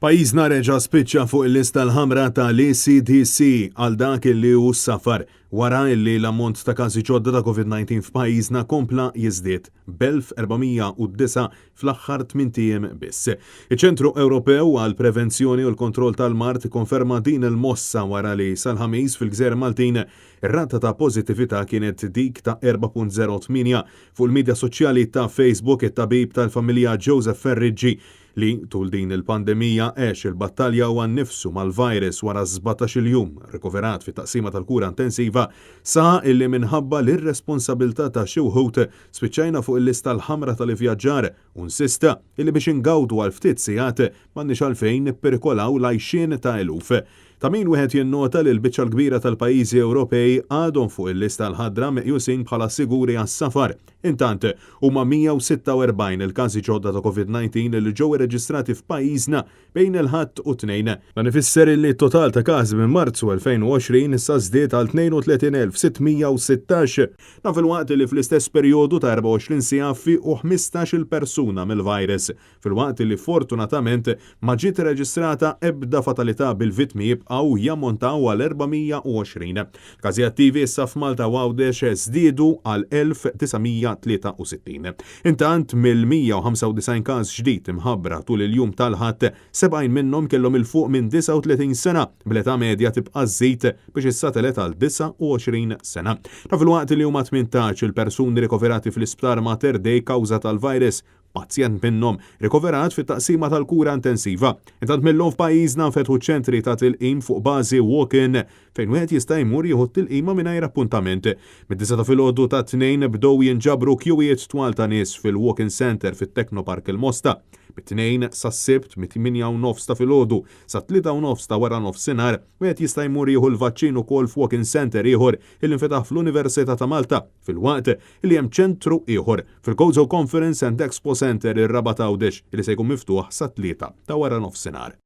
Pajjiżna reġa' spiċċa fuq il-lista l-ħamra tal-ECDC għal dak li hu safar wara li l-ammont ta' każi ġodda ta' COVID-19 f'pajjiżna kompla jiżdied b'1,409 fl-aħħar tmint ijiem biss. Iċ-Ċentru Ewropew għall-Prevenzjoni u l-Kontroll tal-Mard ikkonferma din il-mossa wara li sal-Ħamis fil-Gżejjer Maltin ir-rata ta' pożittività kienet dik ta' 4.08. Fuq il-midja soċjali ta' Facebook it-tabib tal-familja Joseph Ferriggi li tul din il-pandemija għex il-battalja huwa nnifsu mal-virus wara 17-il jum rikoverat fit-taqsima tal-kura intensiva, saħaq illi minħabba l-irresponsabilità ta' xi wħud spiċċajna fuq il-lista l-ħamra tal-ivvjaġġar u nsista illi biex ingawdu għal ftit sigħat m'għandniex għalfejn nipperikolaw l-għajxien ta' eluf. Ta' min wieħed jinnota li l-biċċa l-kbira tal-pajjiżi Ewropej għadhom fuq il-lista l-ħadra meqjusin bħala siguri għas-safar. Intant, huma 146 il-każi ġodda ta' Covid-19 li ġew irreġistrati f'pajjiżna bejn il-Ħadd u t-Tnejn. Dan ifisser illi t-total ta' każi minn Marzu 2020 issa żdied għal 32,616. Dan filwaqt li fl-istess perjodu ta' 24 siegħa fiequ 15-il persuna mill-virus. Filwaqt li fortunatament ma ġiet irreġistrata ebda fatalità bil-vittmi jibqgħu jammontaw għal 420. Każi attivi issa f'Malta u Għawdex żdiedu għal 1,963. Intant, mill-195 każ ġdid imħabbra tul il-jum tal-Ħadd, 70 minnhom kellhom 'il fuq minn 39 sena, bl-età medja tibqa' żżid biex issa telgħet għal 29 sena. Dan filwaqt li huma 18 il-persuni rikoverati fl-Isptar Mater Dei kawża tal-virus. Pazjent minnhom rikoverat fit-taqsima tal-kura intensiva. Intant mil-lum f'pajjiżna nfetħu ċentri ta' tilqim fuq bażi walk-in fejn wieħed jista' jmur jieħu t-tilqima mingħajr appuntament. Mid-disgħa ta' filgħodu tat-Tnejn bdew jinġabru kjuwijiet twal ta' nies fil-walk-in centre fit-Technopark il-Mosta. Mit-Tnejn sas-Sibt mit-tmienja u nofs ta' filgħodu sat-tlieta u nofs ta' waranofsinhar wieħed jista' jmur jieħu l-vaċċin ukoll f'walk-in centre ieħor illi nfetaħ fl-Università ta' Malta filwaqt li hemm ċentru ieħor fil-Gozo Conference and Expo Centre ir-Rabat Għawdex li se jkun miftuħ sat-3 ta' waranofsinhar.